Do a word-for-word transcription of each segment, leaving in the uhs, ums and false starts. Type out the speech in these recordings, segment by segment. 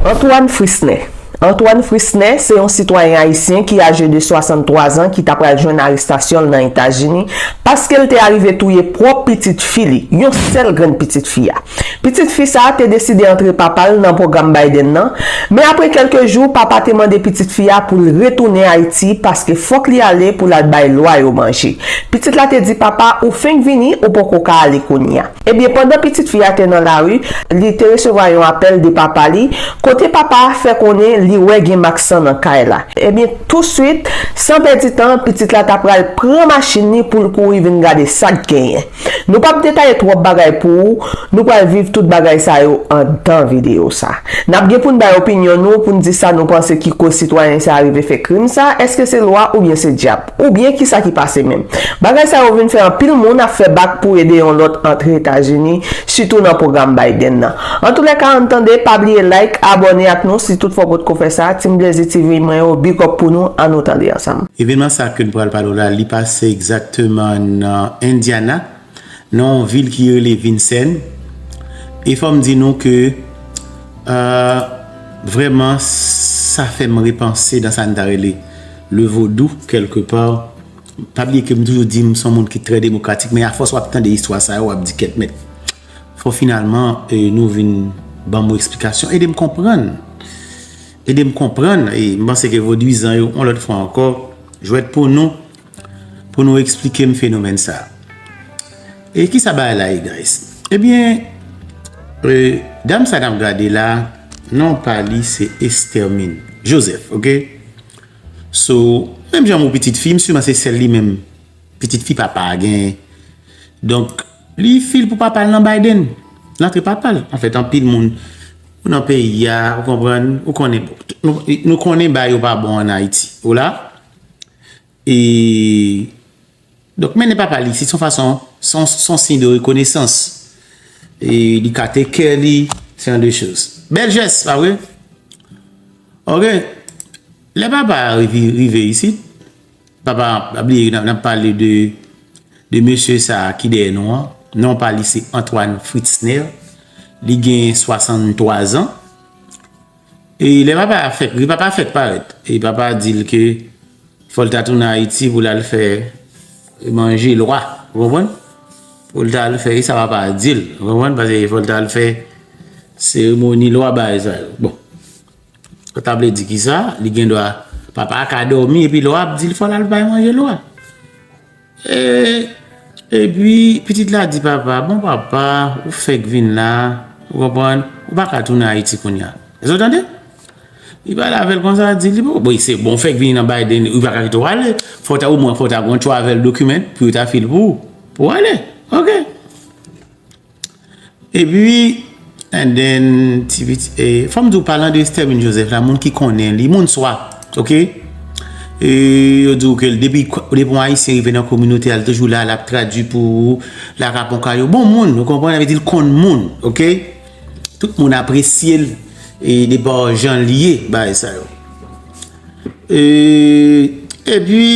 Antoine Frisner. Antoine Frisner se yon sitwayen ayisyen ki aje de swasanntwa zan ki ta pral jwenn arestasyon l nan Etazini paske l te arive touye pwòp pitit fi li, yon sèl grenn pitit fi a. Pitit fi sa a te deside antre papa l nan pwogram Biden nan, men apre kèlke jou, papa te mande pitit fi a pou l retounen Ayiti paske fòk li ale pou l al bay lwa yo manje. Pitit la te di papa, ou fenk vini, ou poko ka ale kounye a. Ebyen, pandan pitit fi a te nan lari, li te resevwa yon apèl de papa li, kote papa a fè konnen li wè gen mak san nan kay la. Ebyen, touswit, san pèdi tan, pitit la ta pral pran machin li pou l kouri vin gade sa k genyen. Nou p ap detaye twòp bagay pou ou, nou pral viv tout bagay sa yo anndan videyo sa. N ap gen pou n bay opinyon nou, pou n di sa nou panse ki koz sitwayen sa a rive fè krim sa, èske se lwa oubyen se dyab? Oubyen kisa ki pase menm? Bagay sa yo vin fè anpil moun ap fè bak pou ede yon lòt antre Etazini, sitou nan pwogram Biden nan. Antoulèka, ann tande, pa bliye like, abòne ak nou si toutfwa w potko fè sa. Team Blazy T V mwen yo, big up pou nou, ann nou tande ansanm. Evènman sa ke n pral pale w la, li pase egzakteman nan Indiana, nan yon vil ki rele Vincennes. E fò m di nou ke, euh, vrèman, sa fè m repanse nan sa n ta rele le vodou, kèlke pa. Pa bliye ke m toujou di m se yon moun ki trè demokratik, men afòs w ap tande istwa sa yo, w ap di, "Kèt mèt, fò finalman, eh, nou vin ban m yon eksplikasyon. Ede m konprann. Ede m konprann." E m panse ke vodouyizan yo, yon lòt fwa ankò, jwèt pou nou, pou nou eksplike m fenomèn sa a. E kisa bagay la ye, guys? Ebyen, eh, dam sa n ap gade la, non pa li se Estermine Joseph, ok? So, menm jan m ou pitit fi, m siman se sèl li menm pitit fi papa a genyen. Donk, li fil pou papa l nan Biden. L antre papa l. Anfèt, anpil moun nan peyi a, ou konprann, ou konnen, nou, nou konnen bagay yo pa bon ann Ayiti. Ou la? E, donk, mennen papa l isit, se yon fason, se yon, se yon siy de rekonesans. E li ka take care li, se yon de choz. Bèl jès, pa vre? Ok. Lè papa a rive, rive isit, papa, pa bliye, n ap, n ap pale de, de mesye sa a ki dèyè nou an. Non pa li se Antoine Fritzner. Li gen swasanntwa zan. E lè papa a fèk, papa a fèk parèt. E papa a di l ke fò l ta tounen Ayiti pou l al fè manje lwa. Ou konprann? Pou l ta al fè, e sa papa a di l. Ou konprann? Paske fò l ta al fè seremoni lwa, bagay sa yo. Bon. Sa ta vle di kisa? Li gen dwa, papa a ka dòmi epi lwa ap di l fò l al bay manje lwa. E, epi, pitit la di papa, "Bon, papa, ou fèk vin la, ou konprann, ou pa ka tounen Ayiti kounye a." Èske w tande? Li pale avè l konsa, di li, "Bon, bon, se bon, fèk vin nan Biden, ou pa ka kite w ale. Fò ta, omwen, fò ta gon travel document pou yo ta fil pou ou, pou w ale." Ok. Epi, and then, ti piti, eh, fò m di w, palan de Estermine Joseph la, moun ki konnen li, moun swa, ok? E yo di w ke l depi, depi yon Ayisyen rive nan kominote a, l toujou la, l ap tradui pou ou, l ap rakonte kay yo. Bon moun, ou konprann, sa vle di l konn moun, ok? Tout moun apresye l, e depa jan l ye, bagay sa yo. E, epi,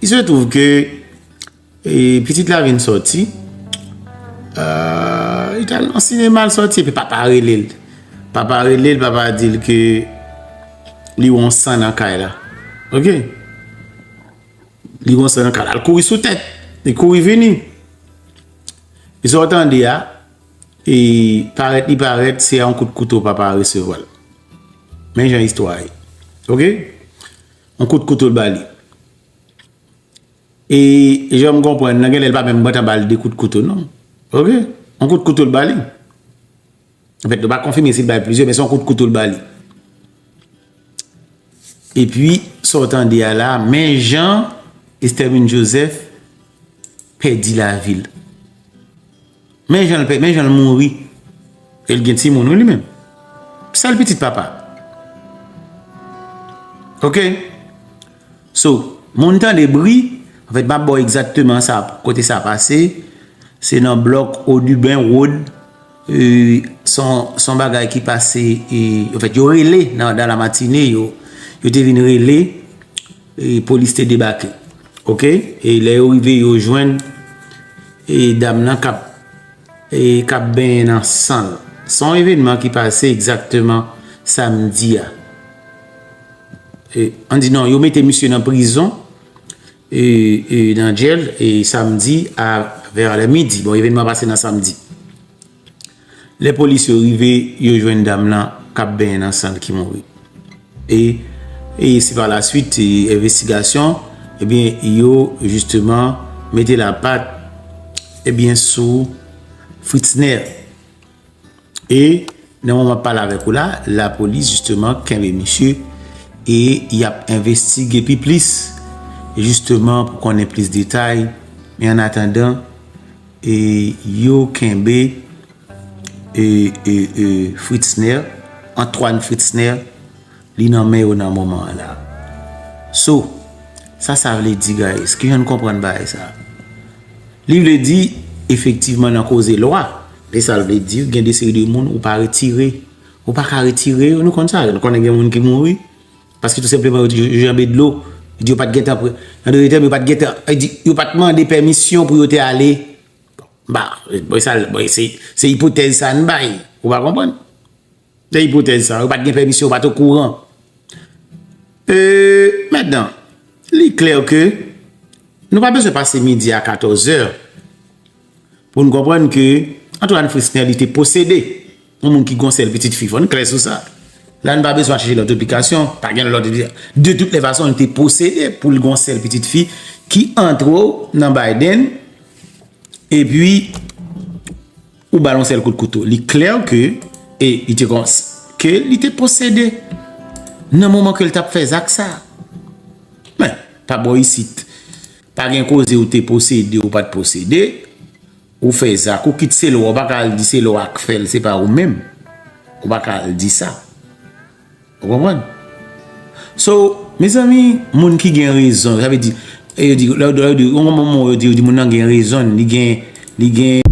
il se trouve que E pitit la vin sòti. Ah, li t al nan sinema, l sòti, epi papa rele l. Papa rele l, papa di l ke li wè yon san nan kay la. Ok? Li wè yon san nan kay la. L kouri sou tèt. Li kouri vini. E sa w tande a, e parèt li parèt, se yon kout kouto papa a resevwa l. Men jan istwa a ye. Ok? Yon kout kouto l ba li. E jan m konprann nan, genlè l pa menm gentan ba l de kout kouto, non. Ok? Yon kout kouto l ba li. Anfèt, nou pa konfime si l ba l plizyè, men se yon kout kouto l ba li. Epi, sa w tande a la, men jan Estermine Joseph pèdi lavi l. Men jan l pè-, men jan l mouri. E l gen timoun, wi, li menm. Sèl pitit papa. Ok? So, moun tande bri, anfèt, m ap ba w egzakteman sa, kote sa pase. Se nan blòk Audubin Road. E, se yon, se yon bagay ki pase, e, anfèt, yo rele nan, nan Lamatinè, yo, yo te vin rele, e, polis te debake. Ok? E lè yo rive, yo jwenn, e, dam nan k ap, e, k ap benyen nan san l. Se yon evènman ki pase egzakteman samdi a. E, ann di non, yo mete misye nan prizon, e, e, nan jèl, e, samdi a vè lè midi. Bon, evènman pase nan samdi. Lè polis yo rive, yo jwenn dam lan k ap benyen nan san l ki mouri. E, e se pa la swit, e, envestigasyon, ebyen, yo, jisteman, mete lapat, ebyen, sou Fritzner. E, nan moman m ap pale avèk ou la, lapolis, jisteman, kenbe misye, e y ap envestige pi plis, jisteman, pou konnen plis detay. Men an atandan, e, yo kenbe, e, e, e, Fritzner, Antoine Fritzner, li nan men yo nan moman an la. So, sa sa vle di, guys? Ki jan n konprann bagay sa? Li vle di, efektivman, nan koze lwa, e sa l vle di, gen de seri de moun ou pa retire. Ou pa ka retire yo, nou konn sa. Nou konnen gen moun ki mouri, paske tou senpleman, yo, yo janbe dlo. Yo di yo pa t gentan pre-, nan dènye tèm, yo pa t gentan, yo di, yo pa t mande pèmisyon pou yo te ale. Ba, bon, sa, bon, se, se ipotèz sa n bay. Ou pa konprann? Se ipotèz sa. Yo pa t gen pèmisyon, yo pa t okouran. E, mentnan, li klè ke nou pa bezwen pase midi a katòz è pou n konprann ke Antoine Fritzner, li te posede yon moun ki gon sèl pitit fi. Fò n klè sou sa. La, n pa bezwen al chèche lòt eksplikasyon. Pa gen lòt. De tout lè fason, li te posede pou l gon sèl pitit fi ki antre w nan Biden. Epi, ou ba l yon sèl kout kouto. Li klè ke, e li te kon-, ke li te posede nan moman ke l t ap fè zak sa. Men, pa bò isit. Pa gen koze ou te posede, ou pa t posede. Ou fè zak, ou kit se lwa, ou pa ka al di se lwa k fè l, se pa ou menm. Ou pa ka al di sa. Ou konprann? So, mezanmi, moun ki gen rezon, sa vle di, e yo di, lè yo di, yon moun yo di, yo di moun nan gen rezon, li gen, li gen